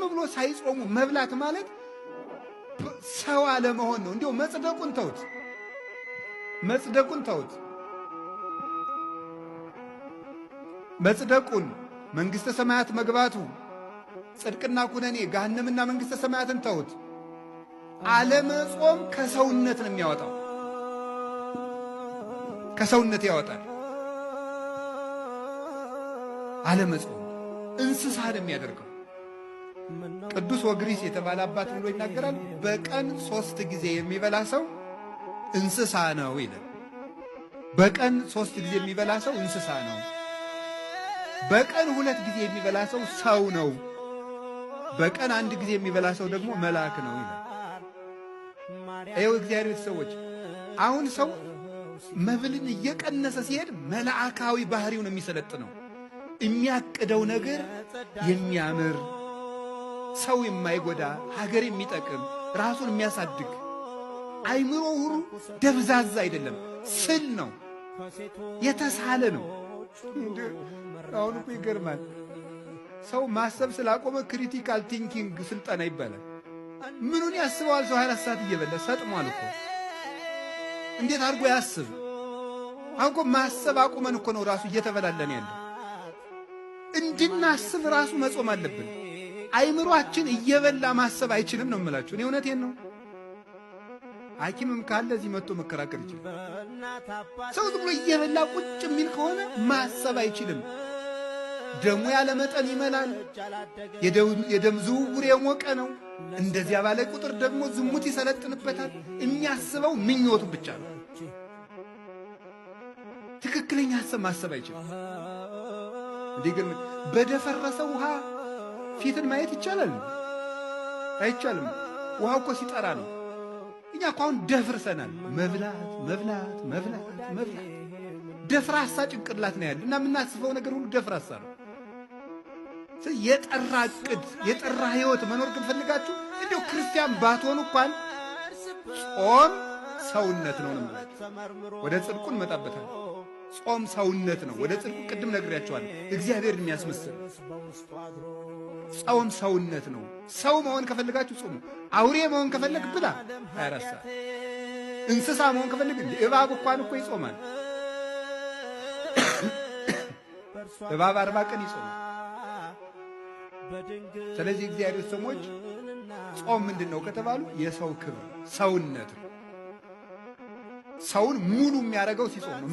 ብሎ ሳይጾሙ መብላት ማለት ሰው አለመሆን ነው። እንዲያው መጽደቁን ተውት፣ መጽደቁን ተውት። መጽደቁን መንግሥተ ሰማያት መግባቱ ጽድቅና ኩነኔ ገሃነምና መንግሥተ ሰማያትን ተውት። አለመጾም ከሰውነት ነው የሚያወጣው፣ ከሰውነት ያወጣል። አለመጾም እንስሳ ነው የሚያደርገው። ቅዱስ ወግሪስ የተባለ አባት ብሎ ይናገራል። በቀን 3 ጊዜ የሚበላ ሰው እንስሳ ነው ይላል። በቀን 3 ጊዜ የሚበላ ሰው እንስሳ ነው። በቀን 2 ጊዜ የሚበላ ሰው ሰው ነው። በቀን 1 ጊዜ የሚበላ ሰው ደግሞ መልአክ ነው ይላል። ይኸው እግዚአብሔር ቤተሰቦች፣ አሁን ሰው መብልን እየቀነሰ ሲሄድ መልአካዊ ባህሪው ነው የሚሰለጥነው። የሚያቅደው ነገር የሚያምር፣ ሰው የማይጎዳ፣ ሀገር የሚጠቅም፣ ራሱን የሚያሳድግ፣ አይምሮ ሁሉ ደብዛዛ አይደለም፣ ስል ነው፣ የተሳለ ነው። አሁን እኮ ይገርማል። ሰው ማሰብ ስላቆመ critical thinking ስልጠና ይባላል። ምኑን ያስበዋል? ሰው 24 ሰዓት እየበላ ሰጥሟል እኮ። እንዴት አድርጎ ያስብ? አሁን እኮ ማሰብ አቁመን እኮ ነው ራሱ እየተበላለን ያለው። እንድናስብ ራሱ መጾም አለብን። አይምሯችን እየበላ ማሰብ አይችልም ነው የምላችሁ። እኔ እውነቴን ነው። ሐኪምም ካለ እዚህ መጥቶ መከራከር ይችላል። ሰው ዝም ብሎ እየበላ ቁጭ የሚል ከሆነ ማሰብ አይችልም። ደሙ ያለ መጠን ይመላል። የደም ዝውውር የሞቀ ነው። እንደዚያ ባለ ቁጥር ደግሞ ዝሙት ይሰለጥንበታል። የሚያስበው ምኞቱ ብቻ ነው። ትክክለኛ ሀሳብ ማሰብ አይችልም። እንዴ ግን በደፈረሰ ውሃ ፊትን ማየት ይቻላል? አይቻልም። ውሃው እኮ ሲጠራ ነው። እኛ እኮ አሁን ደፍርሰናል። መብላት መብላት መብላት መብላት፣ ደፍራሳ ጭንቅላት ነው ያለ እና የምናስበው ነገር ሁሉ ደፍራሳ ነው። የጠራ እቅድ የጠራ ህይወት መኖር ግን ፈልጋችሁ እንዲያው ክርስቲያን ባትሆኑ እንኳን ጾም ሰውነት ነው ነው። ወደ ጽድቁ እንመጣበታለን። ጾም ሰውነት ነው። ወደ ጽድቁ ቅድም ነግሬያቸዋለሁ። እግዚአብሔርን የሚያስመስል ጾም ሰውነት ነው። ሰው መሆን ከፈለጋችሁ ጾሙ። አውሬ መሆን ከፈለግ ብላ 24 ሰዓት። እንስሳ መሆን ከፈለግ እባብ እንኳን እኮ ይጾማል። እባብ 40 ቀን ይጾማል። ስለዚህ እግዚአብሔር ሰዎች ጾም ምንድነው ከተባሉ የሰው ክብር ሰውነት ነው። ሰውን ሙሉ የሚያደርገው ሲጾም ነው።